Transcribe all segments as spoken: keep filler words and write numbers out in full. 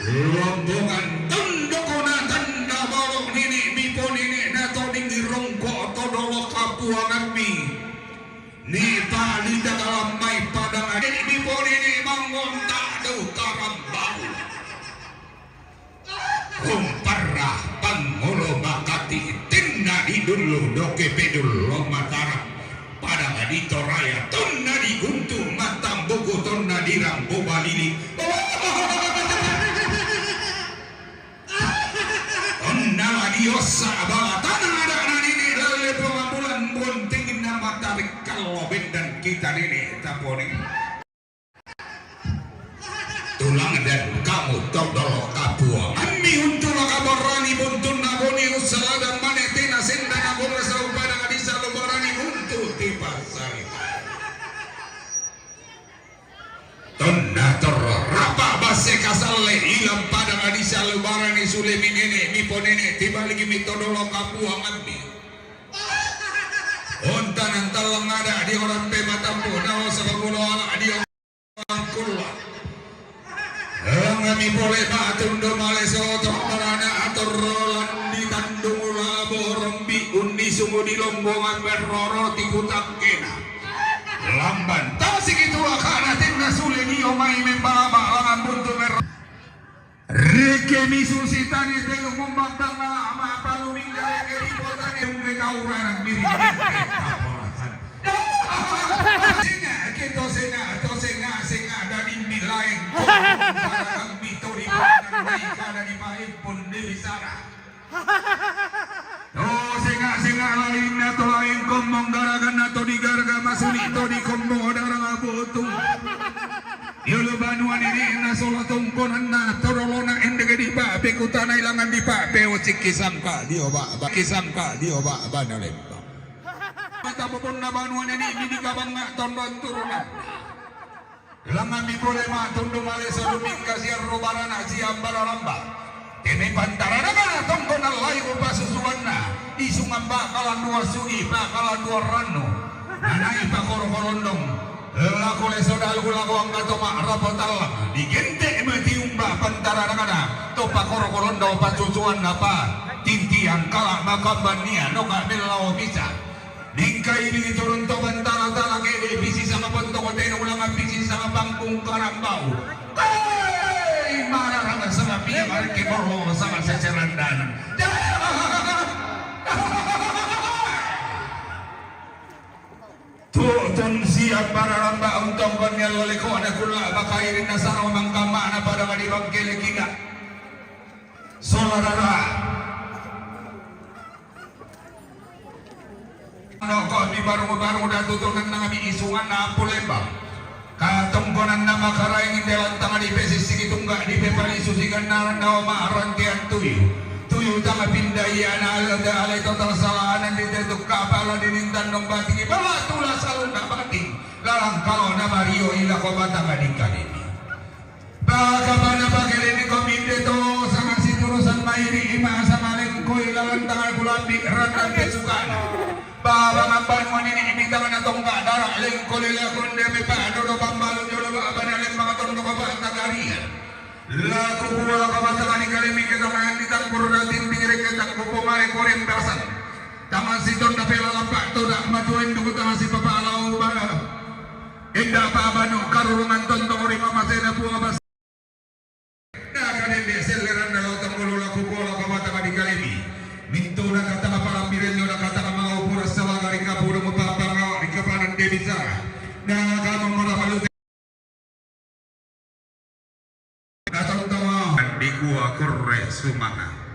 Lombongan tondokona tanda balo' nene' miponene' nato dingi rongko' to dolo' kapuangammi. Ni palita kalammai padang ade' miponene' mangonta' dau karambau. Umparra pangolo makati tinna di dullu doke pedullo matara. Padang di Toraya tonna di guntu matambuku tonna di rambu balili. Tonna la diossa balatana ada' na nene' lalle pongambulan bontinginna matarik kallo bendan kita nene' tapone. Tulang dan kamu todolo' kapuangammi untu' la kabarani buntunna boni ussalada mane tena sendana gora saupada disa lubarani untu' tipasarita. Tonna torro rapa' basse kasalle ilang padang disa lubarani sule minene' miponene' tibaligi mitodolo' kapuangammi. Ontanan tallang ada' dio rampe matampu naosa pamulo ala' dio. Angkulla. Langami pole matundu male soto marana atorro landi tandung labo rombi unni sungu di lombongan merroro ti kutakkena. Lamban tasiki tuakana tenna sule dio mai membalaba langan buntu merro. Rekke misu sitani telu mumbattang ama palu mingga rekke ripotani ungke kau ranang miri. Senga, ke to senga, to senga, senga, dadi milaeng. Mitori, naika dadi paempun Dewi Sara. To senga'-senga' lainna to lain kombong garaganna to digaraga masuni' to dikombong darang abutung. Iyolo banua nene'na sola tongkonanna torolona endege dipa'pe kutana ilangan dipa'pe ocikki sangka' dio ba'ba, kisangka' dio ba'bana lembang. Mata bobonna banua nene'mi dikabangnga' tondon turunanna. Langammi pole matundu male salumingka siarro barana siambara lamba. Teme pantaranakana tongkona lai upasusuanna, isungan bakalan dua sugi, bakalan dua rannu. Nanai pakoro kolondong. Lako leso dalu lako anggato ma'rapo tallang. Digente' metiumba pantaranakana. To pakoro kolondong pasusuanna pa. Tintiang kala makamban nia noka mellao misa. Ningkai dini turun to bantala-tala kede pisi sama pontoko tenu ulanga pisi sama pangkung karambau. Hei, mararang sama pia marke borlo sama secerandan. Tu'tun siap bararamba untong konniallo leko ana kulla bakairin nasaro mangkamana pada madi bangkele kina. Solarara. Noko mi barung-barung datu to nennang mi isungan nampu lembang. Katongkonan nama karaeng inde lantang di pesisigi tungga di pepali susi gannaran dawa ma'rantian tuyu. Tuyu tama pinda iya na alda alai total salahanan di tetuk kapala di nintan dong bating ibala tula salunda bating. Lalang kalo nama rio ila ko batang ading kadini. Pakabana pakeleni kominde to sama siturusan mairi ima sama lengko ilalan tangan kulambi ratan pesukana. Baba mamban monini imitangana tongka dara lengko lila kunde mepa dodo pambalu jolo baba na lembang tondo kapa tagaria. Laku bua kapa tangani kalemi ketangan di tangkuru datin bingire ketak kupo mare korem basan. Tangan siton dapela lampak todak matuen duku tangan si papa alau bana. Inda apa abanu karurungan tontong ori mamasena bunga bas. Nah, kadende selleran na lotong bulu laku bola kawata di kalemi. Mintu na kata palambiren na kata mau pura sawaga di kapuru mutapang awak di kapanan Dewi Sara. Nah, kamu marah malu. Nah, tontong di gua kurre sumanga.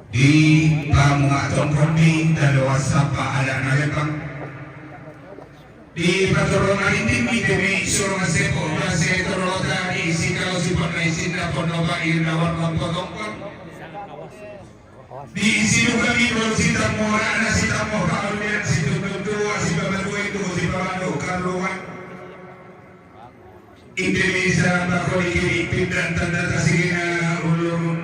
Di pamuha tongkon di taloa sapa ada nalebang. Di paturung alinding di demi surung sepo base torota di isi kalau sipot na isinda ponoba ina warna potongkon. Di isi duka mi bol sita mora na sita moha ulian situ tutu si babadu itu si babadu karuan. Indonesia bakoli kiri pindan tanda tasigina ulurun.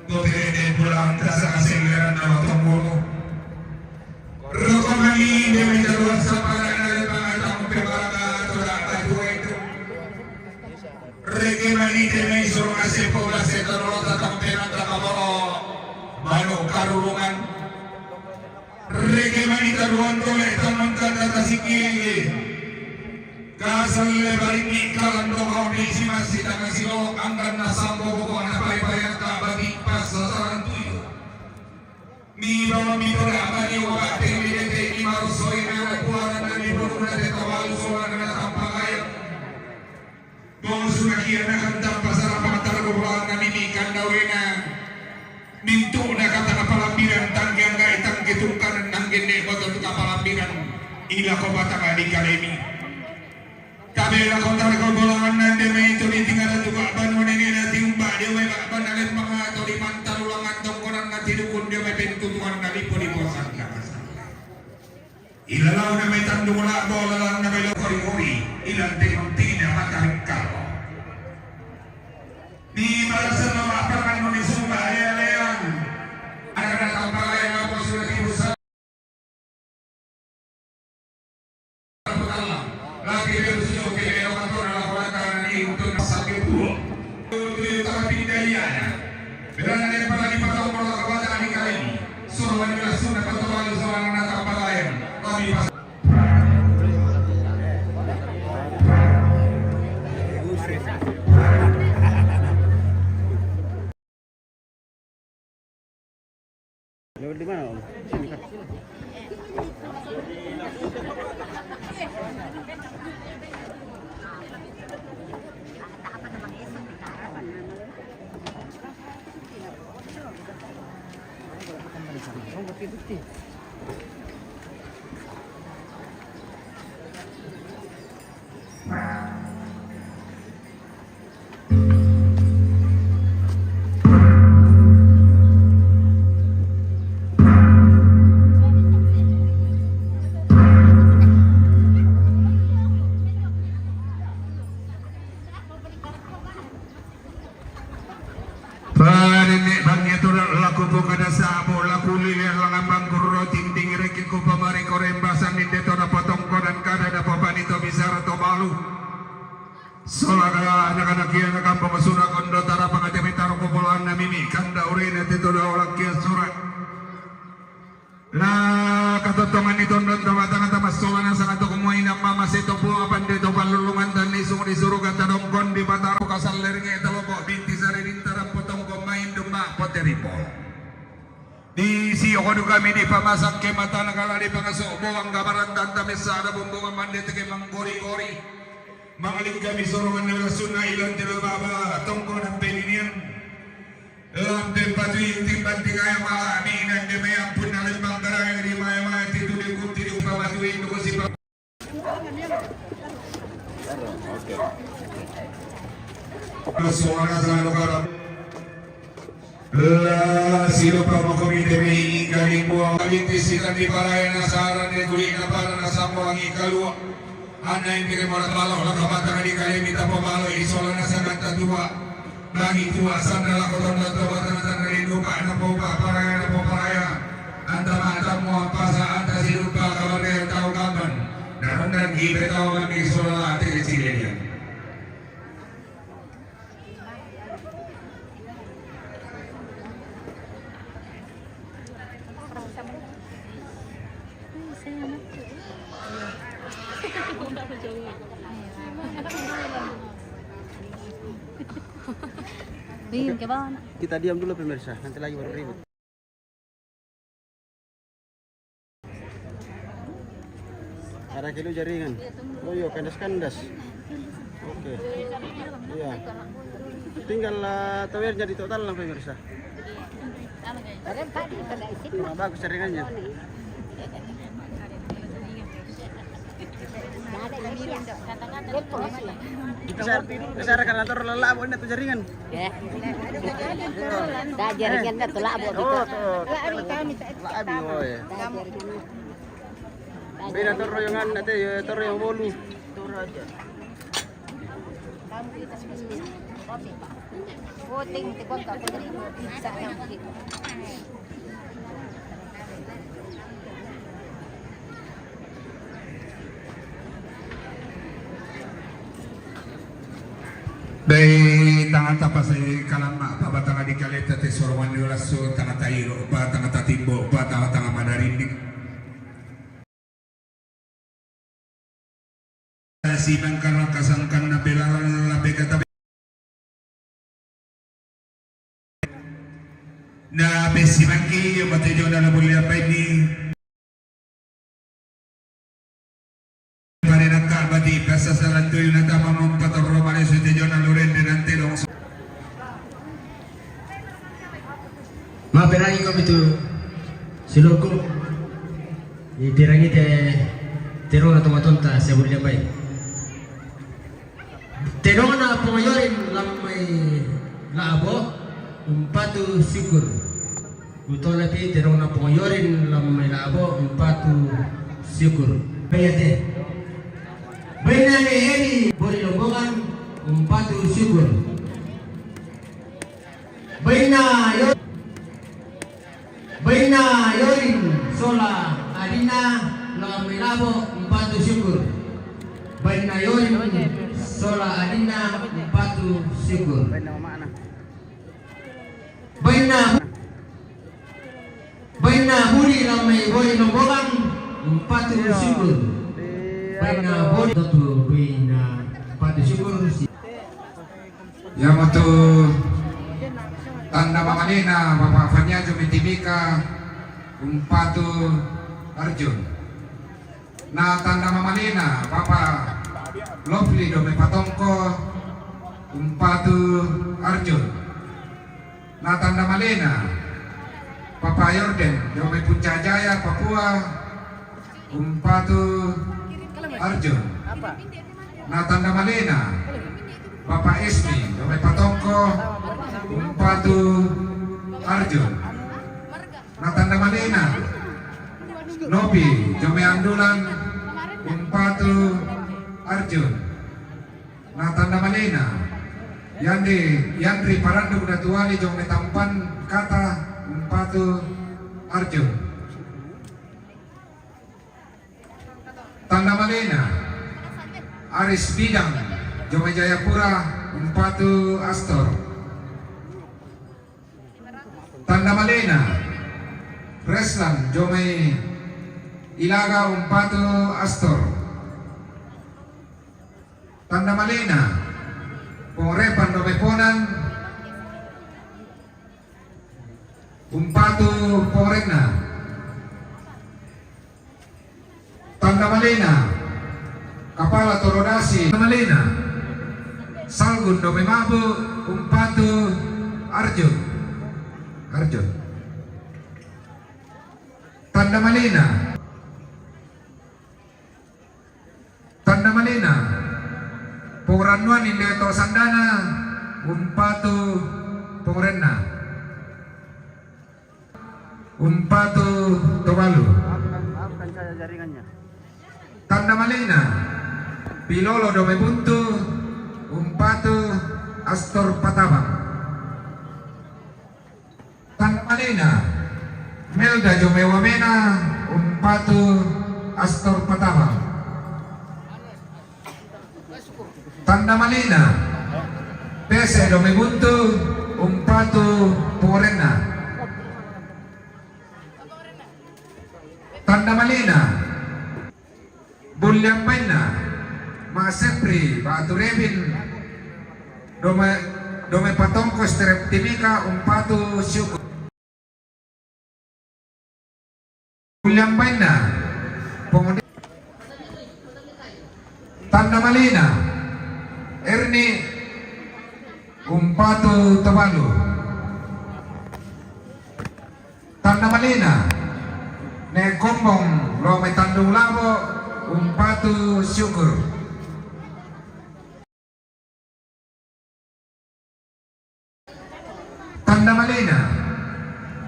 Kote de pulang kasa asing leran na watong mulu. Rokomani demi daruan sapara na lepang atang pembaranga toda batu itu. Rekemani demi suruh asing pola setorota tang penang kamoro. Manu karurungan. Rekemani taruan tole tang mangkata tasikili. Kasal lebaring ni kalan dohau ni si masih tanga silo anggan na sambo boko na pai pai ata bagi pas sasaran tuyu. Mi bawa mi tola bagi wa bate mi dete mi maru soi na na kuara na mi bulu na de kawalu sola na na tampakaya. Bonsu na kia na kan tampa sara pamatar ko na mi mi kanda wena. Mintu na kata na palambiran tangge angga itang ketungkan nangge ne boto ka palambiran. Ila ko batanga di kalemi. Kabela kota ko bolangan nande mai tuli tinggal tuka banua nene na tiumba dewe bak banale manga tuli mantal ulangan tongkonan na tidukun dewe pentutuan na lipo di bosan na kasala. Ilalau na mai tandung labo lalang na mai lokori-kori ilan tengong tina mata ringkalo. Di balasan mama apangan nuni sumba ale-alean. Ada datang palai apa sudah tibu sa- Lewat di mana, Om? Sini kah? Panene bangi tu laku buka da sabo laku lili langan bangkuro tinting reki ku pamari korembasan ninde to na potong kodan kada da popani to bisara to balu. Sola kala anak-anak kia na kampung sura kondo tara pangate mitaro ko bolaan na mimi kanda urina tito da olak kia sura. La katotongan ni tondon tamatanga tamas sola na sanga toko moina mama seto pua pande to palulungan tan ni sungu di suruga tadongkon di pataro kasal leringe talopo binti sari bintara potong ko main dumba poteri pol. Di sio kodu kami di pamasak ke mata na kala di pangasok boang kabaran tanta mesa ada bumbungan mande teke manggori-gori. Mangaling kami sorongan na suna ilan telo baba tongko na peninian. Lampe patui timbang tingaya mala mi nande me ampun na lembang garaya di maya-maya titu di kuti di upama tui nuku si pa- Suara selalu karam. La silupa mokomi demi galing buang kami tisikan di paraya nasaran de guli na para na sambo angi kalua. Ana yang kiri mora balo la kapatang di kali mita pemalo isola na sangat tatua. Bagi tua sandala kotor na tua tanah tanah rindu pak na popa paraya na poparaya. Anta mata mua pasa anta silupa kabaraya tau kapan. Daran dan gibe tau mandi sola ate kecil. Bingung ke bawah, nak. Kita diam dulu, pemirsa, nanti lagi baru ribut. Ada kilo jaringan. Oh iya, kandas-kandas. Oke. Iya. Tinggal, eh, towernya di total lah, pemirsa. Bagus jaringannya. Besar, besar karena terlalu labo ini tuh jaringan. Eh. Dah jaringan dah tuh labo gitu. Oh, tuh. Labo, oh, ya. Beda tuh royongan nanti, ya, tuh royong bolu. Dai tangata pasai kalamma, pa batanga di kaleta te sorong ni ulasu, tangata iro, pa tangata timbo, pa tangata madarinding. Simangkara kasangkanna pelalang lape kata. Na pesimangki yo mate jona na bulia paini. Pare nakka bati pasa salantu na tama mampatorro male sute jona luren de nante dong. Maperangi ko pitu siloku. Iterangi te terona tomatonta sebut dia baik. Terona pongoyorin lamai labo umpatu syukur. Utona pi terona pongoyorin lamai labo umpatu syukur. Bayate. Baina eri bori lombongan umpatu syukur. Baina yo, baina yorin sola adina lamai labo umpatu syukur. Baina yorin sola adina umpatu syukur. Baina, baina buri lamai bori lombongan umpatu syukur. Baina bori tatu baina umpatu syukur. Yamatu tanda mamalena Bapak Faniajo Mitimika umpatu Arjun. Na tanda mamalena Bapak Lovely Dome Patongko umpatu Arjun. Na tanda malena Bapak Yorden Dome Puncak Jaya Papua umpatu Arjun. Na tanda malena Bapak Ismi Dome Patongko umpatu Arjun. Na tanda malena Nopi Dome Andulan umpatu Arjun. Na tanda malena Yandri, Yandri Parandu Datuali Dome Tampan Kata umpatu Arjun. Tanda malena Aris Bidang Dome Jayapura umpatu Astor. Tanda malena Reslan Dome Ilaga umpatu Astor. Tanda malena Pongrepan Dome Ponan umpatu Pongrenna. Tanda malena Kapala Torodasi. Tanda malena Salgun Dome Mabu umpatu Arjun. Arjun. Tanda malena. Tanda malena Pongrannuan Inde To Sandana umpatu Pongrenna. Umpatu Tobalu. Maafkan, maafkan saya jaringannya. Tanda malena Pilolo Dome Buntu umpatu Astor Patabang. Tanda malena Melda Dome Wamena umpatu Astor Patabang. Tanda malena Pese Dome Buntu umpatu Pongrenna. Tanda malena Bulliang bainna, Masepri Batu Rebin, Dome, Dome Patongko Strep Timika umpatu syukur. Bulliang bainna, Pongode-, Tanda malena Erni umpatu Tobalu. Tanda malena, Ne Kombong lao mai Tandung Labo, umpatu syukur. Tanda malena,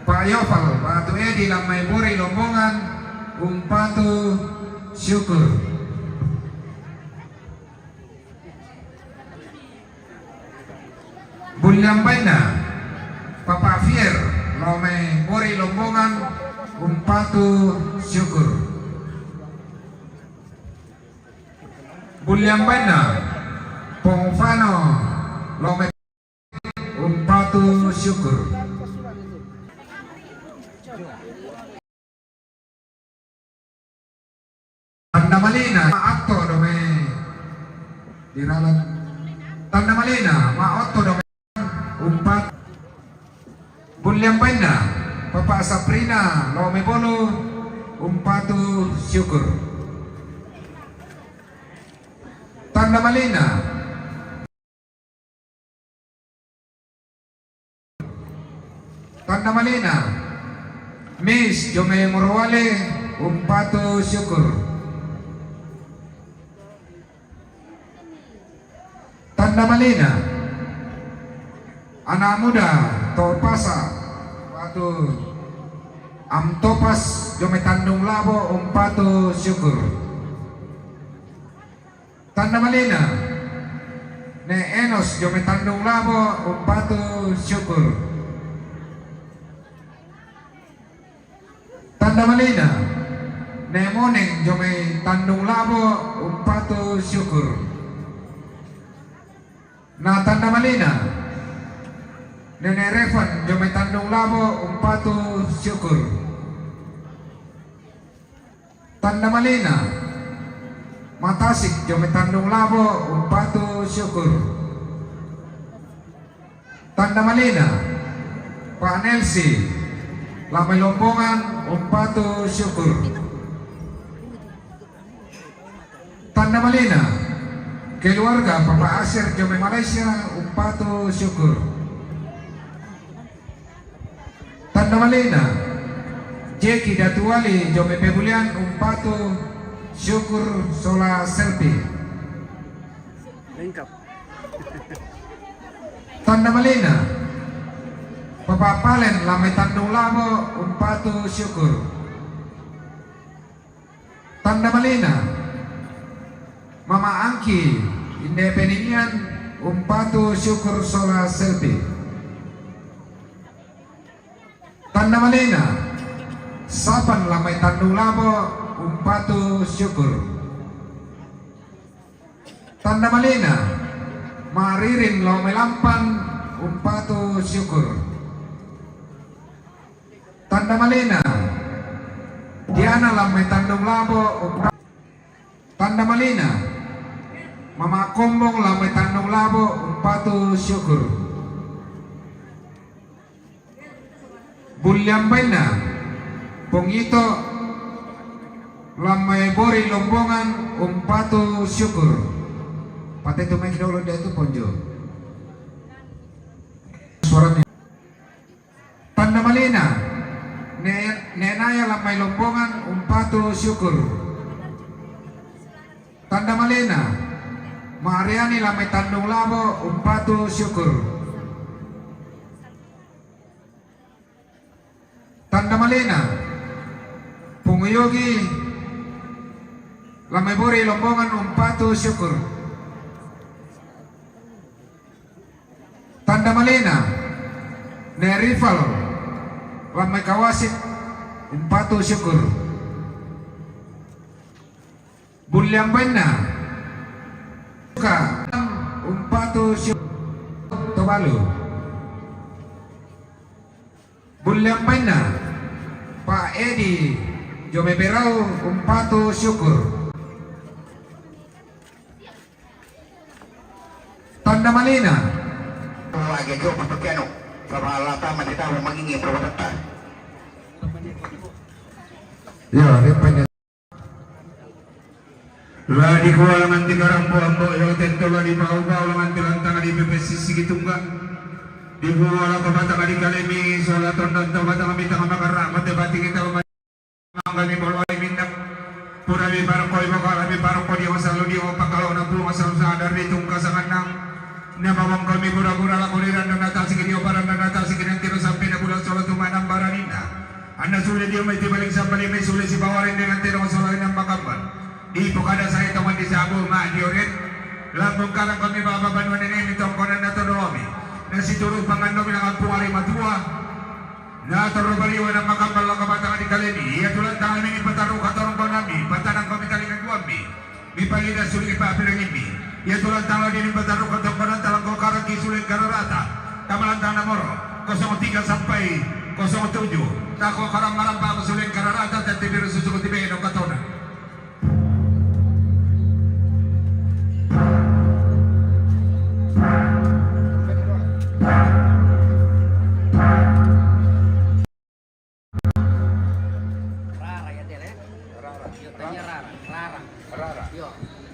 Pak Yofal, Pak Atu Edi lao mai Bori Lombongan, umpatu syukur. Bulliang bainna, Papa Fier, lao mai Bori Lombongan, umpatu syukur. Bulliang bainna, Pong Fano, lao mai umpatu syukur. Tanda malena, Ma Otto lao mai di ralat. Tanda malena, Ma Otto lao mai umpat. Bulliang bainna, Papa Saprina, lao mai Bolu, umpatu syukur. Tanda malena. Tanda malena, Mis, lao mai Morowali, umpatu syukur. Tanda malena, anak muda Topasa, umpatu Am Topas, lao mai Tandung Labo, umpatu syukur. Tanda malena, Ne Enos, lao mai Tandung Labo, umpatu syukur. Tanda malena, Ne Moneng, lao mai Tandung Labo, umpatu syukur. Na tanda malena, Nene Revan, lao mai Tandung Labo, umpatu syukur. Tanda malena, Ma Tasik, lao mai Tandung Labo, umpatu syukur. Tanda malena, Pak Nelsi, lao mai Lombongan, umpatu syukur. Tanda malena, keluarga Papa Asir, lao mai Malaysia, umpatu syukur. Tanda malena, Jeki Datuwali, lao mai Pebulian, umpatu syukur sola selfie. Lengkap. Tanda malena, Papa Palen, lao mai Tandung Labo, umpatu syukur. Tanda malena, Mama Angki, Inde Peninian, umpatu syukur sola selfie. Tanda malena, Sapan, lao mai Tandung Labo, umpatu syukur. Tanda malena, Ma Ririn, lao mai Lampan, umpatu syukur. Tanda malena, Diana, lao mai Tandung Labo, umpa-, tanda malena, Mama Kombong, lao mai Tandung Labo, umpatu syukur. Bulliang bainna, Pong Ito, lao mai Bori Lombongan, umpatu syukur. Pate tu mai kidolo dia tu ponjo. Suaranya. Tanda malena, Ne-, Nenaya, lao mai Lombongan, umpatu syukur. Tanda malena, Ma Ariani, lao mai Tandung Labo, umpatu syukur. Tanda malena, Pungu Yogi, lao mai Bori Lombongan, umpatu syukur. Tanda malena, Ne Rifal, lao mai Kawasik, umpatu syukur. Bulliang bainna, Suka, umpatu syukur. Tobalu. Bulliang bainna, Pak Edi, lao mai Berau, umpatu syukur. Tanda malena. Lagi ko patukiano. Sama lata matita mangingi perbuatan. Ya, dia panjang. La dikua langan tikarang buambo, yo tento la dipau-pau langan tilantang di P P S Sigitungga. Dibuwala ko batang di kalemi, sola tondon to batang mi tanga makarama te bati kita ma-, mangga mi bolo ai minda. Pura mi paroko i baka mi paroko dio salu dio pakalo na pulung asal sadar di tungka sanganang. Na mawang kami pura-pura lako di randa na tasik dio paranda na tasik nanti ro sampai na bulan sola tumanang baraninda. Anna sule dio mai tibaling sambali mai sule si bawarin dengan terong sola inang makamban. Di pokada saya tongan di sabu ma dio ret. Lambung karang kami baba banua nene mi tongkonan na todomi. Na si turu pangandomi na kampung ari matua. Na toro baliwa na makambal na kabatang di kalemi. Ia tulan tangan mi pataru katorong konami. Patanang kami talingan duami. Mi pagida suli pa pirangimi. Ia tulan tangan di pataru katorong konan talang ko karang ki suling kararata. Tamalan tangan moro. Kosong tiga sampai kosong tujuh. Tako karang marampa ko suling kararata. Tati biru susu ko tibe no katona. Rara ya, Del, eh? Rara. Yo, tanya Rara. Rara. Rara. Yo,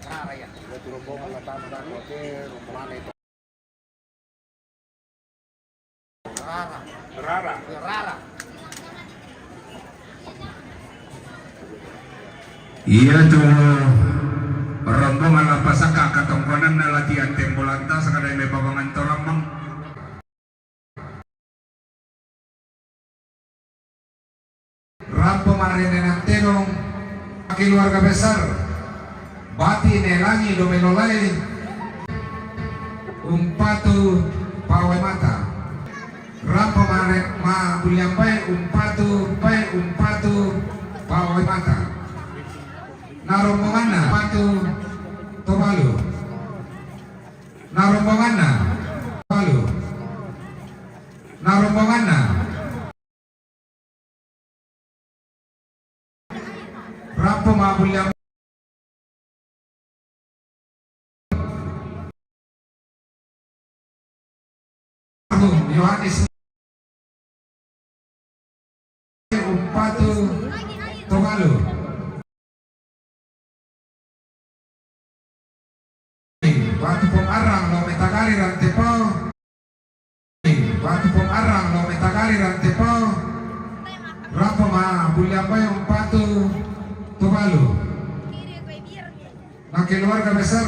Rara ya. Yo, tu rombongan na tama na, oke, rombongan itu. Rara. Rara. Yo, Rara. Iya tu rombongan lapasaka katongkonan na latihan tembolanta sakadai me pabangan torambang. Rampo marene nantenong keluarga besar Bati ne langi do melolai umpatu pawai mata. Rampo mare ma buliambai umpatu pai umpatu pawai mata. Na rombonganna umpatu tobalu. Na rombonganna tobalu. Na rombonganna. Rampo ma buliambai Yohanes umpatu tobalu. Batu pong arang lo metagari rante po. Batu pong arang lo metagari rante po. Rampo ma buliambai umpatu tobalu. Na keluarga besar.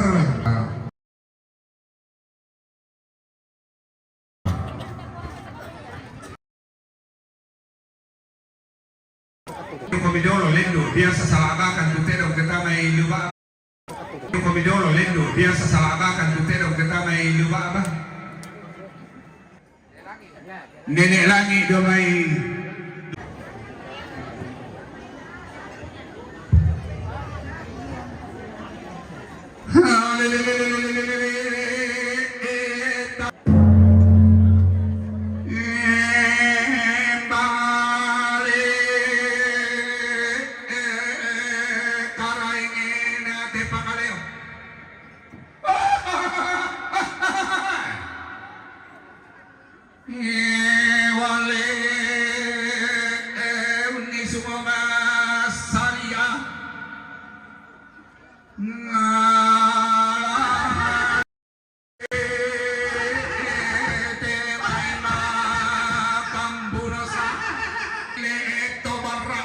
Komidolo lendu biasa salabakan tu tedong ketama i luba. Komidolo lendu biasa salabakan tu tedong ketama i luba ba. Nenek langi do mai. Wale, eh, unni suma masaria. Ngala. Te bai ma kamburosa. Le to barra.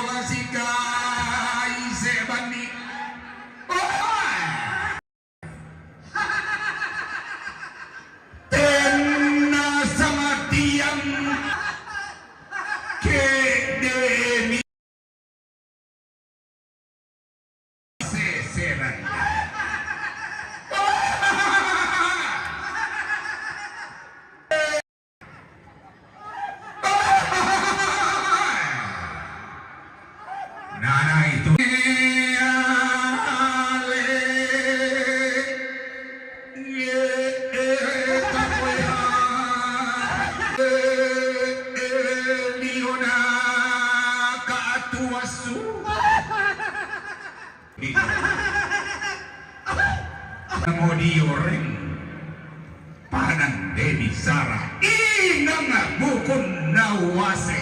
Wasikai se bani. Oh! Tenna samatiang ke demi seseran. Nana itu. Mo dioreng. Panan Dewi Sara inang bukun nawase.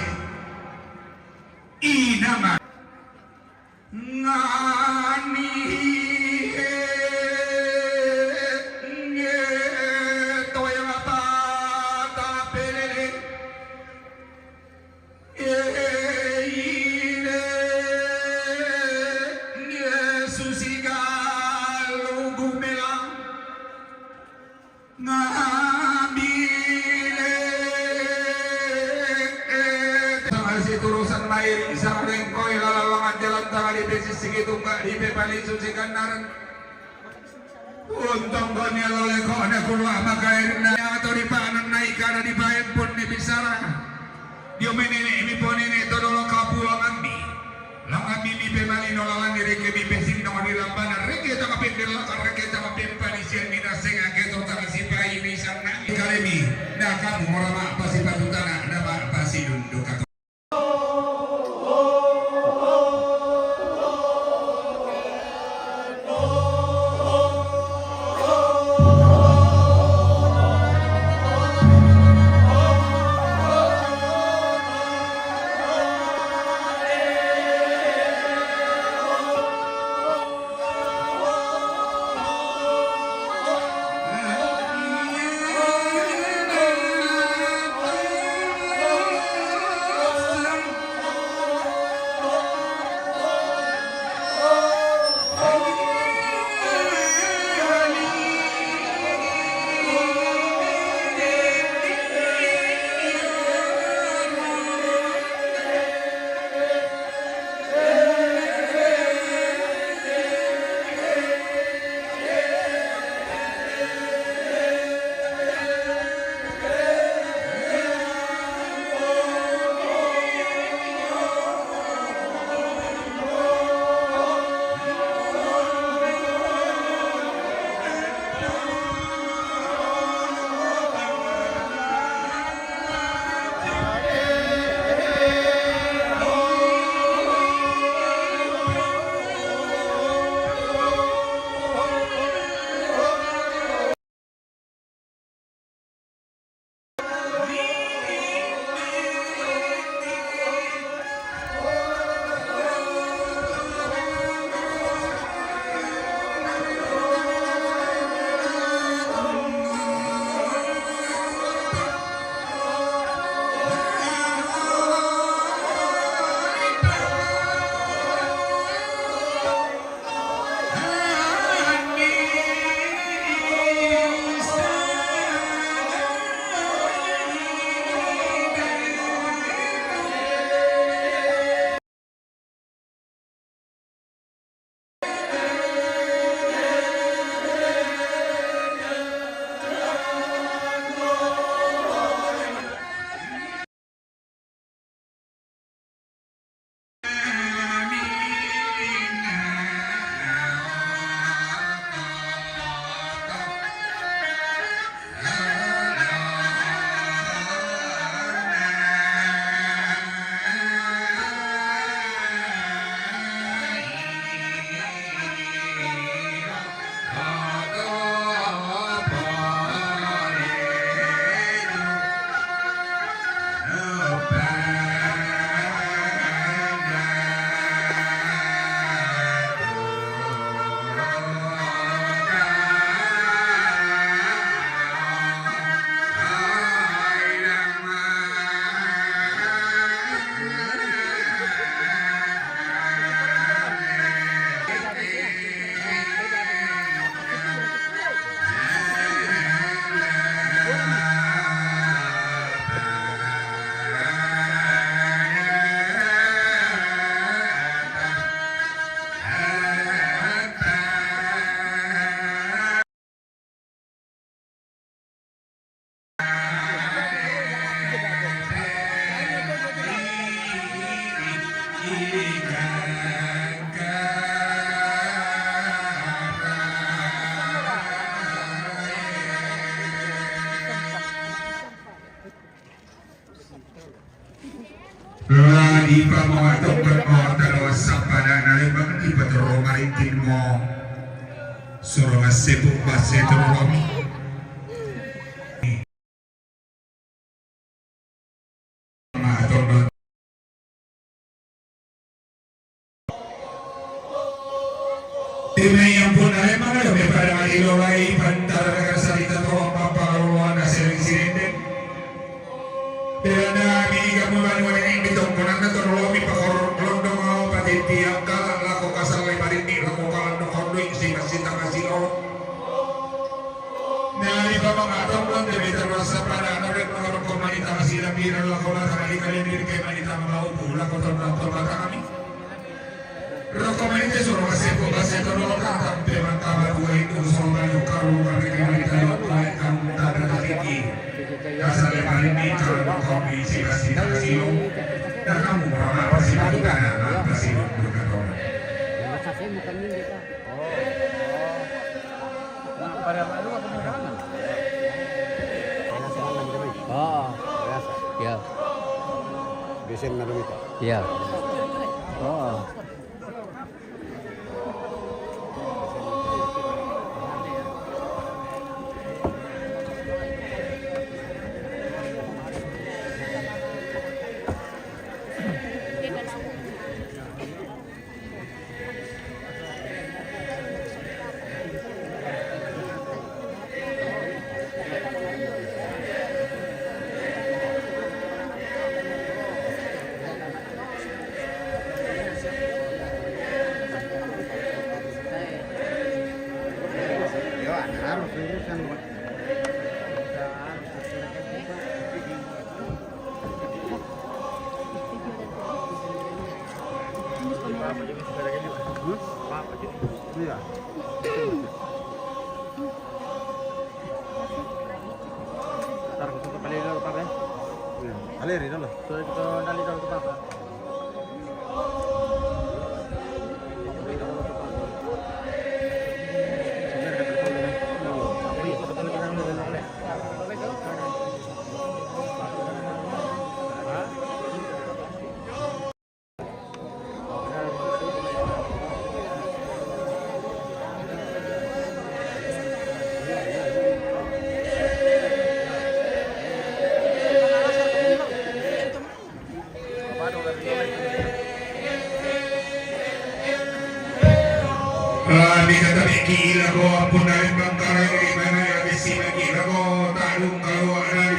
Inang ngani nge toya mata Sareng koe lalalongan jalan tangah di pesisigi tunggak di pepalisu sikanaren. Untong konia loleko ne kurwa makairna atau di panen naikana di paempun ni bisara. Dio menene mi ponene todolo kapuangan mi. Langan mi mi pemalino lalan di reke mi pesing nong di lambana reke tangah pendel lakar reke tangah pempanisian mi nasenga keto tangah sipai mi sanang. Kalemi, na kamu morama pasi patutana, nama pasi nunduk kato. La di pamongato pet mo tano sapada nalembang di petero maritin mo. Soro ngasepuk baseto romi. Deme ampun ale mangalo me pada ilo lai pantara sarita to papa luana sering sirenden. Belanda mi kamu manu ning di tongkonan na toro mi pakor londong au pati piang kala lako kasal le marini lako kalan no kondoi si masita masilo. Nari pamangatong lon demi terasa pada anak rek mengerok komanita masila. Ira la kola tama di kali miri ke mani tama lau pula ko tama tama tama mi. Roko mani te soro kase ko kase to lo ka tampe mata ba dua itu soro mani karu mani ke mani tayo ko kan tata tatiki. Kasa le mani mi karu ko mi si kasi kasi yo. Na kamu mama pasi mani kana na pasi buka tona. Pada malu aku punya kalangan. Oo. Biasa. Ya. Biasa na rumita. Ya. Oo. Iya. Ntar kita balik dulu, Pak, ya. Iya, balik dulu. Terus kita balik dulu ke Pak. Ah, mi kata mi ki ila ko ampun dari bangkara ini mana ya bisi mi ki ila ko tadung kalau ada di